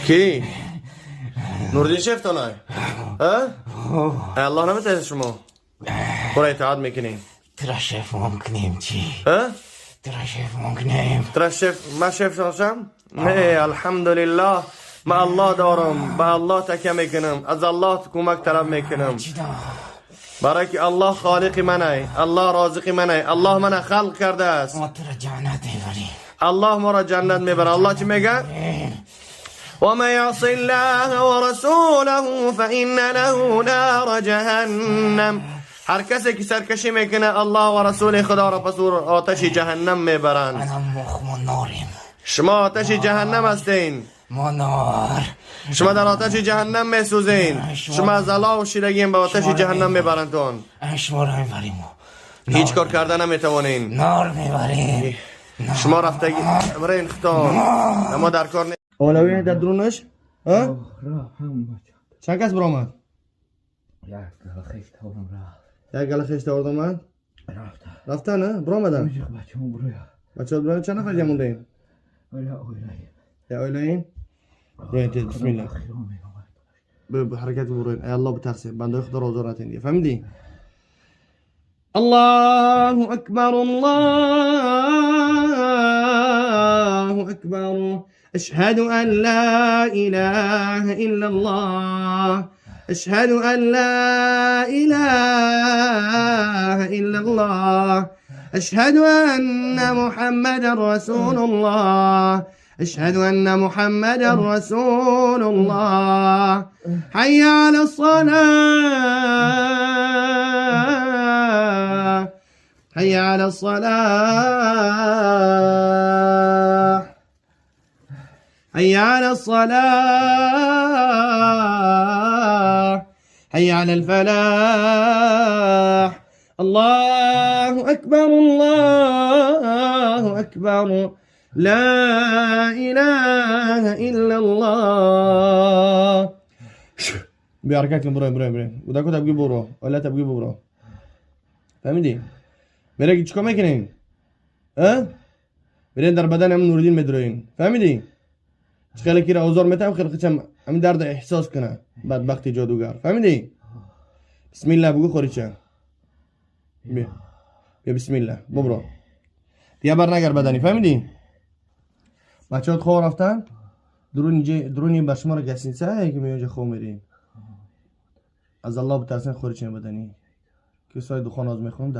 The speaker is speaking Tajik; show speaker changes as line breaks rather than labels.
Ки? Нуриддин шефтонай? Ҳа? Аллоҳ наметарсед шумо? Хӯра итоат мекунем.
Тра шеф мумкунем чӣ?
Ҳа?
Тра шеф мумкунем.
Тра шеф, ман шеф шошам? Не, алҳамдулиллаҳ. Ман Аллоҳ дорам, ба Аллоҳ такя мекунам, аз Аллоҳ кӯмак талаб мекунам. Барои ки Аллоҳ холиқи манай, Аллоҳ розиқи манай, Аллоҳ мана халқ кардааст.
Мо туро ҷаннат мебарем.
Аллоҳ моро ҷаннат мебарад. Аллоҳ чӣ мегӯяд? ومن يعص الله ورسوله فإن له نار جهنم. هر کسی که سرکشی میکنه الله و رسول خدا را، پس او را آتش جهنم میبرند.
انا ما ناریم.
شما آتش جهنم هستین.
ما نار.
شما در آتش جهنم میسوزین. شما از الله و شیرگین به آتش جهنم میبرندتون.
شما را میبریم.
هیچ کار کرده نمیتوانین.
نار میبریم.
شما رفتگی برین ختان اما در کار اولویت در درونش ها. چند کس برآمد؟
یک گله خیش تاورم رفت.
یک گله خیش تاورد آمد.
رفت.
رفتن ها برآمدن.
بچه‌مون برویا.
بچه‌ها برآمدن. چند نفر جمع موندین؟
اولا اولا.
یا اولا بروین تید بسم الله به حرکت بروین. ای الله بترسه بنده خدا رو آزار نتین. فهمیدی؟ الله اکبر، الله اکبر. اشهد ان لا اله الا الله، اشهد ان لا اله الا الله، اشهد ان محمدا رسول الله، اشهد ان محمدا رسول الله. حي على الصلاة، حي على الصلاة، حي على الصلاة، حي على الفلاح. الله أكبر، الله أكبر، لا إله إلا الله. بیا حرکت کن. برو برو برو. کودکو تبگی برو، حالا تبگی برو. فهمیدی؟ میره که چیکار میکنین؟ ها؟ میرین در بدن هم نوردین میدروین. فهمیدی؟ خیلی کی را آزار میتم، خیلی خچم همین درد احساس کنه بدبختی جادوگر. فهمیدی؟ بسم الله بگو خوریچه. بیا بیا، بسم الله ببرو. دیگه بر نگر بدنی. فهمیدی؟ بچه‌ها خواب رفتن. درونی بر شما را гостиница که می خواب میرین. از الله بترسین. خوریچه بدنی که سای دخان از میخونم.